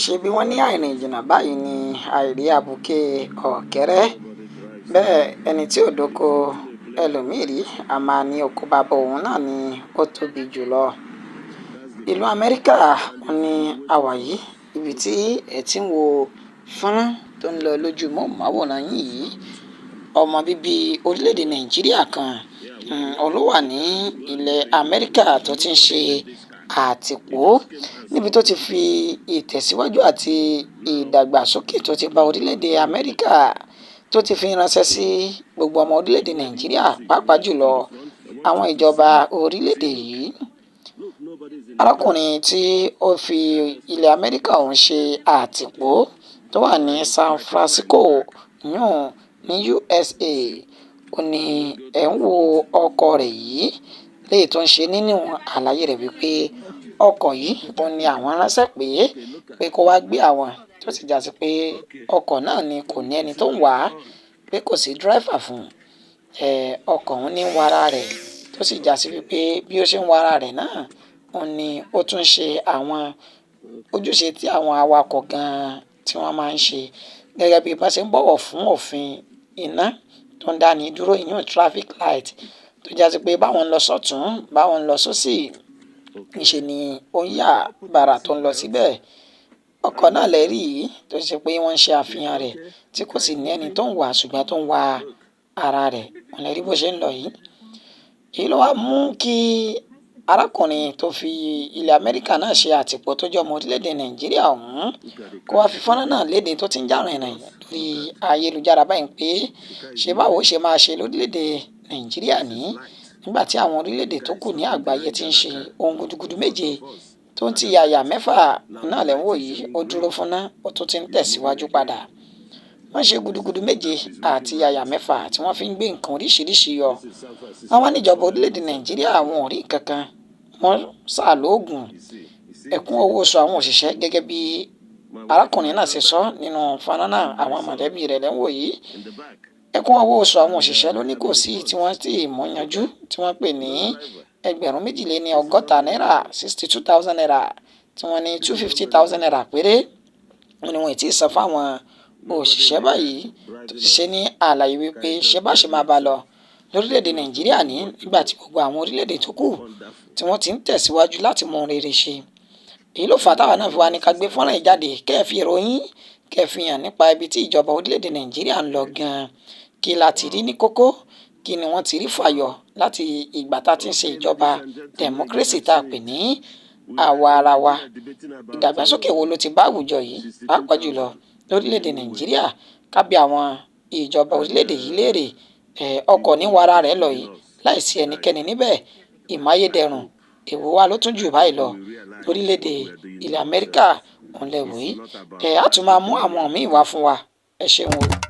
Ṣebí wọ́n ní àìrìn jìnnà báyìí ní àìrí abuké ọ̀kẹ́rẹ́. Bẹ́ẹ̀ ẹni tí ò dóko ẹlòmíì rí, a máa ní oko bàbá òun náà ni ó tóbi jù lọ. Ìlú Amẹ́ríkà ní àwa yìí, ibi tí ẹ ti ń wo fọ́nrán tó ń lọ lójú móhùnmáwòrán yín yìí. Ọmọ bíbí orílẹ̀-èdè Nàìjíríà kan òun ló wà ní ilẹ̀ Amẹ́ríkà tó ti ń ṣe àtìpó, níbi tó ti fi ìtẹ̀síwájú àti ìdàgbàsókè tó ti bá orílẹ̀-èdè Amẹ́ríkà tó ti fi ránṣẹ́ sí gbogbo ọmọ orílẹ̀-èdè Nàìjíríà, pàápàá jùlọ àwọn ìjọba orílẹ̀-èdè yìí. Arákùnrin tí ó fi ilẹ̀ Amẹ́ríkà ọ̀hún ṣe àtìpó tó wà ní San Francisco yún ní USA, ó ní ẹ̀ ń wo ọkọ̀ rẹ̀ yìí léyìí tó ń ṣe nínú àlàyé rẹ̀ wípé ọkọ̀ yìí òun ni àwọn ránṣẹ́ pé kó wá gbé àwọn, tó sì já sí pé ọkọ̀ náà ni kò ní ẹni tó ń wà á, pé kò sí dírẹ́fà fún un. Ọkọ̀ òun ní ń wara rẹ̀, tó sì já sí wípé bí ó ṣe ń wara rẹ̀ náà òun ni ó tún ṣe àwọn ojúṣe tí àwọn awakọ̀ gan-an tí wọ́n máa ń ṣe, gẹ́gẹ́ bí bá ṣe ń bọ̀wọ̀ fún òfin iná tó ń dáni dúró, ìyún traffic light, tó já sí pé báwọn ń lọ sọ́tún, báwọn ń lọ sósì, ńṣe ni ó ń yà bàrà tó ń lọ síbẹ̀. Ọkọ̀ náà lẹ́rìí yìí tó ṣe pé wọ́n ń ṣe àfihàn rẹ̀ tí kò sì ní ẹni tó ń wà, ṣùgbọ́n tó ń wa ara rẹ̀. Òun lẹ rí bó ṣe ń lọ yìí. Èyí ló wá mú kí arákùnrin tó fi ilẹ̀ Amẹ́ríkà náà ṣe àtìpó tó jẹ́ ọmọ orílẹ̀-èdè Nàìjíríà ọ̀hún kó wá fi fọ́nrán náà léde tó ti ń jà rìnrìn lórí ayélujára báyìí pé ṣé báwo ṣe máa ṣe lórílẹ̀-èdè Nàìjíríà ní nígbà tí àwọn orílẹ̀-èdè tó kù ní àgbáyé ti ń ṣe ohun gudugudu méje tó ń ti yàyà mẹ́fà náà lẹ́ ń wò yìí. Ó dúró fúnná, ó tún ti ń tẹ̀síwájú padà. Wọ́n ṣe gudugudu méje àti yàyà mẹ́fà tí wọ́n fi ń gbé nǹkan oríṣiríṣi yọ. Wọ́n wá níjọba orílẹ̀-èdè Nàìjíríà àwọn ò rí nǹkan kan, wọ́n sà lóògùn ẹ̀kún owó oṣù àwọn òṣìṣẹ́, gẹ́gẹ́ bí arákùnrin náà ṣe sọ nínú fọ́nrán náà. Àwọn mọ̀lẹ́bí rẹ̀ lẹ́ ń wò yìí. Ẹ̀kún owó oṣù àwọn òṣìṣẹ́ ló ní kò sí tí wọ́n ti mú yanjú, tí wọ́n pè ní 62,000 náírà, 62,000 naira, tí wọ́n ní 250,000 naira péré wọ́n ní wọ́n ti san fáwọn òṣìṣẹ́ báyìí, tó ti ṣe ní àlàyé wípé ṣé bá ṣe máa bá lọ lórílẹ̀‐èdè Nàìjíríà ní nígbà tí gbogbo àwọn orílẹ̀‐èdè tó kù tí wọ́n ti ń tẹ̀síwájú láti mú ohun rere ṣe. Èyí ló fà á táwa náà fi wá ní ká gbé fọ́nrán yìí jáde, kẹ́ ẹ fi ìròyìn kẹ́ ẹ fi hàn nípa ibi tí ìjọba orílẹ̀‐èdè Nàìjíríà ń lọ gan-an, kí la ti rí ní kókó, kí ni wọ́n ti rí fàyọ láti ìgbà tá a ti ń ṣe ìjọba democracy tá a pè ní àwa ara wa. Ìdàgbàsókè wo ló ti bá àwùjọ yìí, pàápàá jùlọ lórílẹ̀‐èdè Nàìjíríà? Ká bi àwọn ìjọba orílẹ̀‐èdè yìí léèrè. Ọkọ̀ ní wàrà rẹ̀ lọ yìí láìsí ẹnikẹ́ni níbẹ̀, ìmáyédẹrùn èwo wa ló tún jù báyìí lọ lórílẹ̀‐èdè ilẹ̀ Amẹ́ríkà òun lẹ̀ wò yìí. Á tún máa mú àwọn míì wá fún wa. Ẹ ṣeun o.